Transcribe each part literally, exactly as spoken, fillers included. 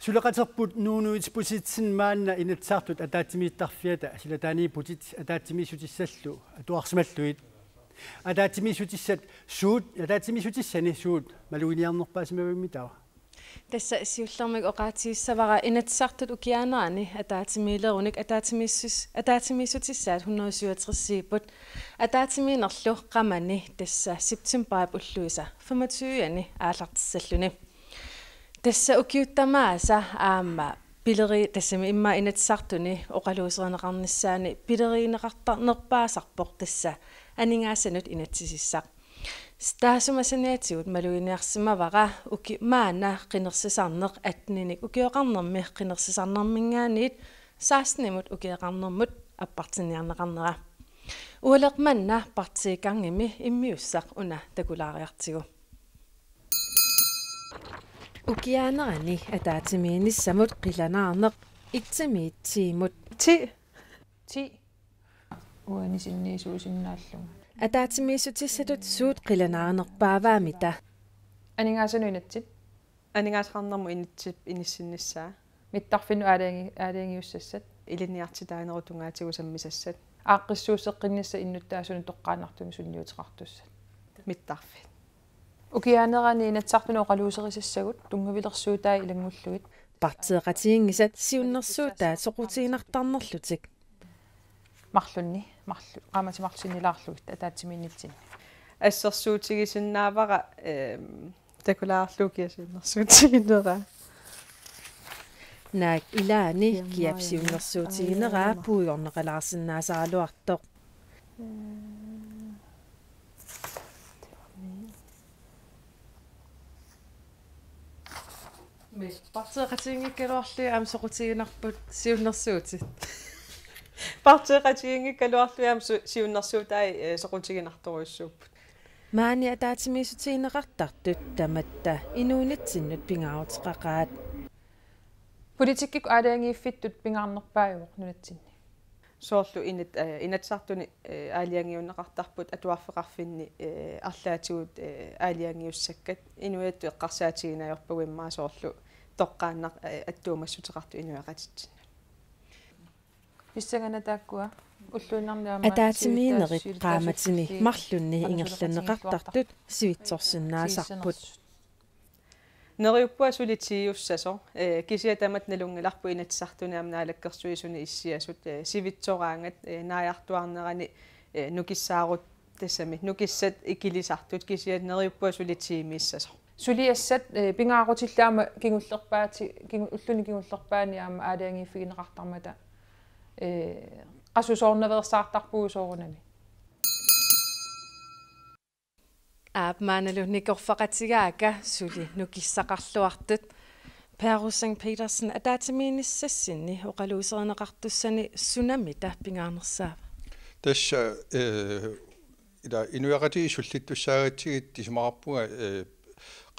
Suleqaterput Nuunu Isbosethsen maanna Inatsisartut ataatsimiittarfiata silataaniipputit ataatsimiissutissallu atuarsimallugit. Ataatsimiissutissat suut, ataatsimiissutissani suut maluginiarnerpaasimavimmi taava? Tassa siullermik oqaatigissavara Inatsisartut ukiaanerani ataatsimiilerunik ataatsimiissus-, ataatsimiissutissaat hundrede syvogtresiupput ataatsimiinnerlu qamani tassa septembarip ulluisa femogtyve-ani aallartissalluni. Tassa ukiut tamaasa aamma pileri-, tassami immaqa Inatsisartuni oqaluuserineqarnissaani pilerigineqartarnerpaasarpoq tassa aningaasanut inatsisissaq. Taassuma saniatigut maluginiarsimavara uki-, maanna qinersisarneq atteninik ukioqarnermi qinersisarnerminngaanniit sekstenimut ukioqarnermut appartinniarneqarnera. Ualeq manna partiikarngimi immiussaq una takulaariartigu. Ukiaanerani ataatsimiinnissamut qilanaarneq itsimiit tiimut. Ti. Ti. Uani sinniisuusinnaallunga. Ataatsimiissutissatut suut qilanaarinerpaavaamita? Aningaasanut inatsit. Aningaasaqarnermut inatsisip inissinnissaa. Mittarfinnut aalajangi-, aalajangiussassat. Ilinniartitaanerup tungaatigut sammisassat. Aaqqissuusseqqinnissaq innuttaasunut toqqaannartumik sunniuteqartussat. Mittarfiit. Ukiaanerani Inatsisartuni oqaluuserisassagut tunngavilersuutai ilanngullugit. Partiiqatiginngisat siunnersuutaat soqutiginartarnerlutik. Marlunni, marlu-, qaammatit marluk sinnilaarlugit ataatsimiinnitsinni. Assersuutigisinnaavara, ehm, takulaarlugu kia siunnersuutigineraa. Naak ilaanni kiap siunnersuutigineraa puigorneqalaasinnaasaraluartoq. Partiiqatigiinngikkaluarlugit aamma soqutiginarput siunnersuutit. Partiiqatigiinngikkaluarlugit aamma su-, siunnersuutai, eh, soqutiginartorujussuupput. Maani ataatsimiissutigineqartartut tamatta inuunitsinnut pingaaruteqaqaat. Politikkikkut aalajangiiffittut pingaarnerpaajuvoq nunatsinni. Soorlu inat-, eh, Inatsisartuni, eh, aalajangiunneqartarput atuarfeqarfinni, eh, arlaatigut, eh, aalajangiussakkat inuiattut eqqarsaatigineq ajorpagut immaqa soorlu toqqaannaq, eh, attuumassuteqartut inuiaqatitsinnut. Pissanganaq taakkua ulluinnarni aamma ataatsimiinnerit siulittaasup qaammatini siulittaasup marlunni ingerlanneqartartut sivitsorsinnaasarput. Neriuppunga suli tiiussasoq, eh, kisianni tamatta nalunngilarput Inatsisartuni aamma Naalakkersuisuni issiasut, eh, sivitsoraangat, eh, naajartuaarnerani, eh, nukissaarut tassami, nukissat ikilisartut kisianni neriuppunga suli tiimiissasoq. Suliassat, eh, pingaarutillit aamma kingullerpaati-, kingu-, ulluni kingullerpaani aamma aalajangiiffigineqartarmata, eh, qasusoornaveersaartarpugut soorunami. Aap, maannalu nikorfaqatigaakka suli nukissaqarluartut. Per Rosing Petersen, ataatsimiinnissassinni oqaluuserineqartussani sunamita pingaarnersaava? Tassa, eh, ila inuiaqatigiit sullittussaagatsigit isumaqarpunga, eh,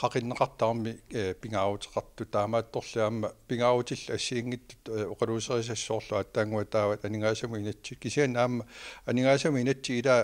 qaqinneqartarami, eh, pingaaruteqartut taamaattorli aamma pingaarutillit assigiinngitsut, eh, oqaluuserisassat soorlu aatsaannguaq taavat aningaasamut inatsit. Kisianni aamma aningaasamut inatsit ila,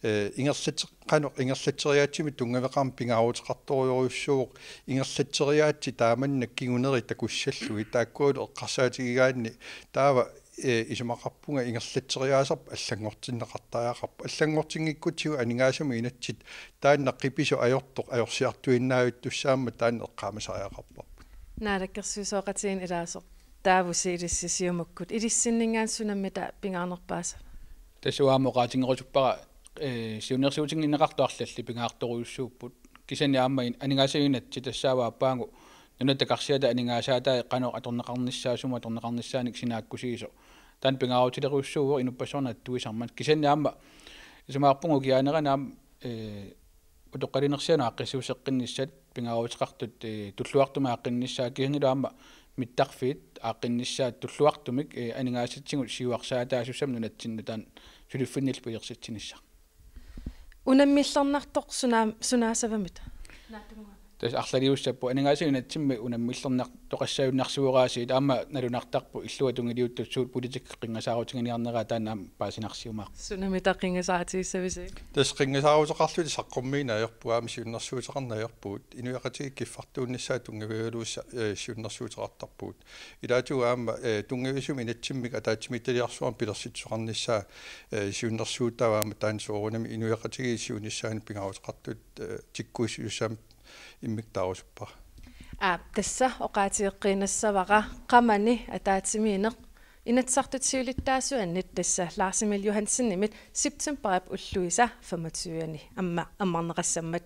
eh, ingerlati-, qanoq ingerlatseriaatsimik tunngaveqarmat pingaaruteqartorujussuuvoq ingerlatseriaatsit taamannak kinguneri takussallugit taakkualu eqqarsaatigigaanni taava, eh, isumaqarpunga ingerlatseriaasarput allanngortinneqartariaqarpoq. Allanngortinngikkutsigu aningaasamut inatsit taanna qipisut ajortoq ajorsiartuinnavittussaammat taanna eqqaamasariaqarparput. Naalakkersuisooqatigiinni ilaasoq taavusi ilissi Siumukkut ilissinninngaanniit sunamita pingaarnerpaasava? Tassa uanga aamma oqaatigerusuppara, eh, siunnersuutigineqartut arlallit pingaartorujussuupput. Kisianni aamma in-, aningaasanut inatsit tassaavoq aappaagu nunatta karsiata aningaasaatai qanoq atorneqarnissaa sumut atorneqarnissaanik sinaakkusiisoq. Taanna pingaarutilerujussuuvoq inuppassuarnut attuisarmat. Kisianni aamma isumaqarpunga ukiaanerani aamma, eh, utoqqalinersianut aaqqissuusseqqinnissat pingaaruteqartut, eh, tulluartumik aaqqinnissaat kisiannili aamma mittarfiit aaqqinnissaat tulluartumik, eh, aningaasatsigut siuarsaataasussamik nunatsinni nutaamik suliffinnillu pilersitsinissaq. Unammillernartoq suna-, sunaasavamita? Tassa arlaliussapput aningaasat inatsimmi unammillernartoqassajunnaarsuaraasiit, aamma nalunartarpoq illuatungiliuttut suut politikki qinngasaarutigineqarnerat taanna aamma paasinarsiumaarpoq. Sunamita qinngasaarutigissavisi? Tassa qinngasaaruteqarlutik saqqummiineq ajorput aamma siunnersuuteqarneq ajorput. Inuiaqatigiit kiffartuunnissaat tunngavigaluarluta, eh, siunnersuuteqartarpugut. Ilaatigut aamma, eh, tunngavisumik inatsimmik ataatsimiititaliarsuarmik pilersitsisoqarnissaa, eh, siunnersuutaa aamma taanna soorunami inuiaqatigiit siunissaanik pingaaruteqartut, eh, tikkuissuussammik immikkut taarusuppara. Aap, tassa oqaatigeqqiinnassavara qamani ataatsimiinneq Inatsisartut siulittaasuannit, tassa Lars Emil Johansenimit septembarip ulluisa femogtyve-ani amma-, ammarneqassammat.